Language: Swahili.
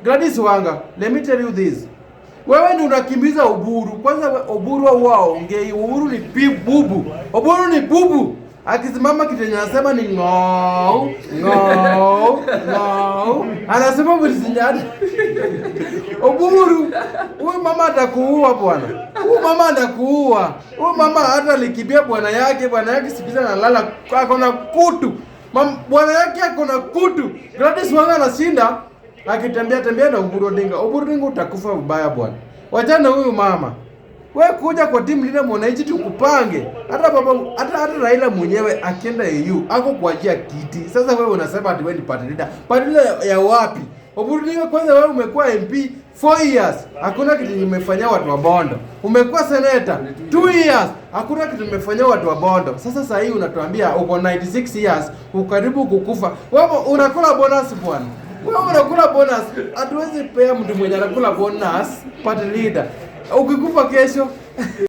Gladys Wanga, let me tell you this. Wewe ni unakimbiza Oburu. Kwanza Oburu huwa haongei. Oburu ni bubu. Oburu ni bubu. Akisimama kitu yenye anasema ni ng'ou, ng'ou, ng'ou. Anasema vitu zenye Oburu, huyu mama atakuua bwana. Huyu mama atakuua. Huyu mama hata alikimbia bwana yake siku hizi analala ako na kutu. Bwana yake ako na kutu. Gladys Wanga anashinda akitembea tembea na Oburu Odinga. Oburu Odinga, utakufa vibaya bwana. Wachana huyu mama. We kuja kwa timu Linda Mwananchi tukupange. Hata baba hata Raila mwenyewe akienda AU ako kuachia kiti. Sasa wewe unasema ati wewe ni party leader. Party leader ya wapi? Oburu Odinga, kwanza wewe umekuwa MP 4 years. Hakuna kitu umefanyia watu wa Bondo. Umekuwa senator 2 years. Hakuna kitu umefanyia watu wa Bondo. Sasa sasa hii unatuambia uko 96 years, ukaribu kukufa. Wewe unakula bonus bwana. Wewe unakula bonus. Hatuwezi pea mtu mwenye anakula bonus party leader. Ukikufa kesho.